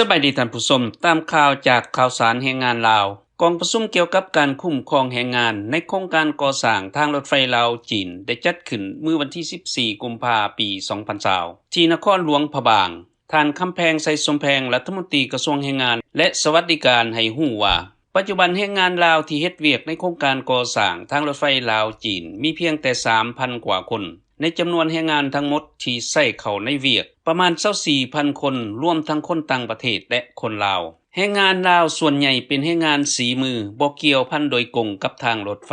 ສະບາຍດີທ່ານຜູ້ຊົມ, ຕາມຂ່າວຈາກຂ່າວສານແຮງງານລາວ. ກອງປະຊຸມກ່ຽວກັບການຄຸ້ມຄອງແຮງງານໃນໂຄງການກໍ່ສ້າງທາງລົດໄຟລາວ-ຈີນ ໄດ້ຈັດຂຶ້ນມື້ວັນທີສິບສີ່ ກຸມພາ ປີສອງພັນຊາວ ທີ່ນະຄອນຫຼວງພະບາງ. ທ່ານ ຄຳແພງ ໄຊສົມແພງ ລັດຖະມົນຕີກະຊວງແຮງງານ ແລະ ສະຫວັດດີການ ໃຫ້ຮູ້ວ່າ ປັດຈຸບັນແຮງງານລາວທີ່ເຮັດວຽກໃນໂຄງການກໍ່ສ້າງທາງລົດໄຟລາວ-ຈີນ ມີພຽງແຕ່ສາມພັນກວ່າຄົນ. ໃນຈຳນວນແຮງງານທັງໝົດທີ່ໃຊ້ເຂົ້າໃນວຽກປະມານຊາວສີ່ພັນຄົນ, ລວມທັງຄົນຕ່າງປະເທດ ແລະ ຄົນລາວ. ແຮງງານລາວສ່ວນໃຫຍ່ເປັນແຮງງານສີມື, ບໍ່ກ່ຽວພັນໂດຍກົງກັບທາງລົດໄຟ.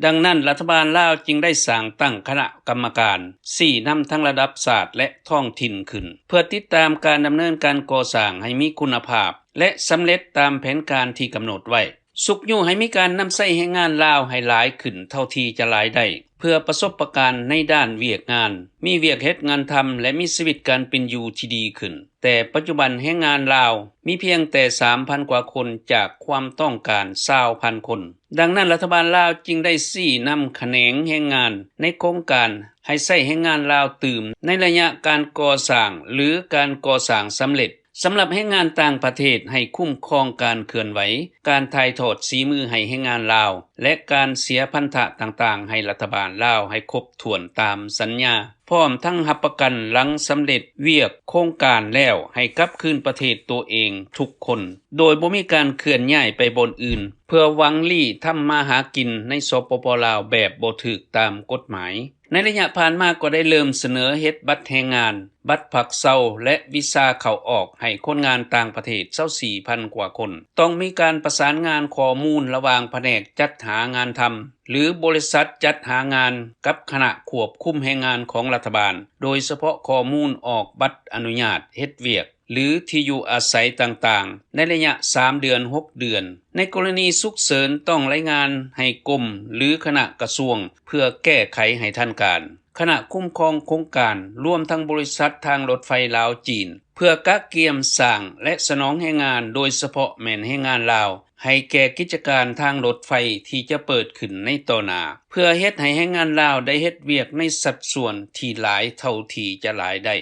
ດັ່ງນັ້ນ, ລັດຖະບານລາວຈຶ່ງໄດ້ສ້າງຕັ້ງຄະນະກຳມະການຊີ້ນຳທັງລະດັບຊາດ ແລະ ທ້ອງຖິ່ນຂຶ້ນ ເພື່ອຕິດຕາມການດຳເນີນການກໍ່ສ້າງໃຫ້ມີຄຸນນະພາບ ແລະ ສຳເລັດຕາມແຜນການທີ່ກຳນົດໄວ້. ຊຸກຍູ້ໃຫ້ມີການນຳໃຊ້ແຮງງານລາວໃຫ້ຫຼາຍຂຶ້ນເທົ່າທີ່ຈະຫຼາຍໄດ້ ເພື່ອປະສົບປະການໃນດ້ານວຽກງານ, ມີວຽກເຮັດງານທຳ ແລະ ມີຊີວິດການເປັນຢູ່ທີ່ດີຂຶ້ນ. ແຕ່ປັດຈຸບັນແຮງງານລາວມີພຽງແຕ່ສາມພັນກວ່າຄົນຈາກຄວາມຕ້ອງການຊາວພັນຄົນ. ດັ່ງນັ້ນ, ລັດຖະບານລາວຈຶ່ງໄດ້ຊີ້ນຳຂະແໜງແຮງງານໃນໂຄງການໃຫ້ໃຊ້ແຮງງານລາວຕື່ມໃນໄລຍະການກໍ່ສ້າງ ຫຼື ການກໍ່ສ້າງສຳເລັດ. ສຳລັບແຮງງານຕ່າງປະເທດ ໃຫ້ຄຸ້ມຄອງການເຄື່ອນໄຫວ, ການຖ່າຍທອດສີມືໃຫ້ແຮງງານລາວ ແລະ ການເສຍພັນທະຕ່າງໆໃຫ້ລັດຖະບານລາວໃຫ້ຄົບຖ້ວນຕາມສັນຍາ, ພ້ອມທັງຮັບປະກັນຫຼັງສຳເລັດວຽກໂຄງການແລ້ວ ໃຫ້ກັບຄືນປະເທດຕົວເອງທຸກຄົນ ໂດຍບໍ່ມີການເຄື່ອນຍ້າຍໄປບ່ອນອື່ນ ເພື່ອຫວັງລີ້ທຳມາຫາກິນໃນ ສປປ ລາວ ແບບບໍ່ຖືກຕາມກົດໝາຍ. ໃນໄລຍະຜ່ານມາກໍໄດ້ເລີ່ມສະເໜີເຮັດບັດແຮງງານ, ບັດພັກເຊົາ ແລະ ວີຊາເຂົ້າອອກໃຫ້ຄົນງານຕ່າງປະເທດຊາວສີ່ພັນກວ່າຄົນ. ຕ້ອງມີການປະສານງານຂໍ້ມູນລະຫວ່າງພະແນກຈັດຫາງານທຳ ຫຼື ບໍລິສັດຈັດຫາງານ ກັບຄະນະຄວບຄຸມແຮງງານຂອງລັດຖະບານ, ໂດຍສະເພາະຂໍ້ມູນອອກບັດອະນຸຍາດເຮັດວຽກ ຫຼື ທີ່ຢູ່ອາໄສຕ່າງໆ ໃນໄລຍະສາມເດືອນ, ຫົກເດືອນ. ໃນກໍລະນີສຸກເສີນຕ້ອງລາຍງານໃຫ້ກົມ ຫຼື ຄະນະກະຊວງ ເພື່ອແກ້ໄຂໃຫ້ທັນການ. ຄະນະຄຸ້ມຄອງໂຄງການ ລວມທັງບໍລິສັດທາງລົດໄຟລາວ-ຈີນ ເພື່ອກະກຽມສ້າງ ແລະ ສະໜອງແຮງງານ, ໂດຍສະເພາະແມ່ນແຮງງານລາວ ໃຫ້ແກ່ກິດຈະການທາງລົດໄຟທີ່ຈະເປີດຂຶ້ນໃນຕໍ່ໜ້າ ເພື່ອເຮັດໃຫ້ແຮງງານລາວໄດ້ເຮັດວຽກໃນສັດສ່ວນທີ່ຫຼາຍເທົ່າທີ່ຈະຫຼາຍໄດ້.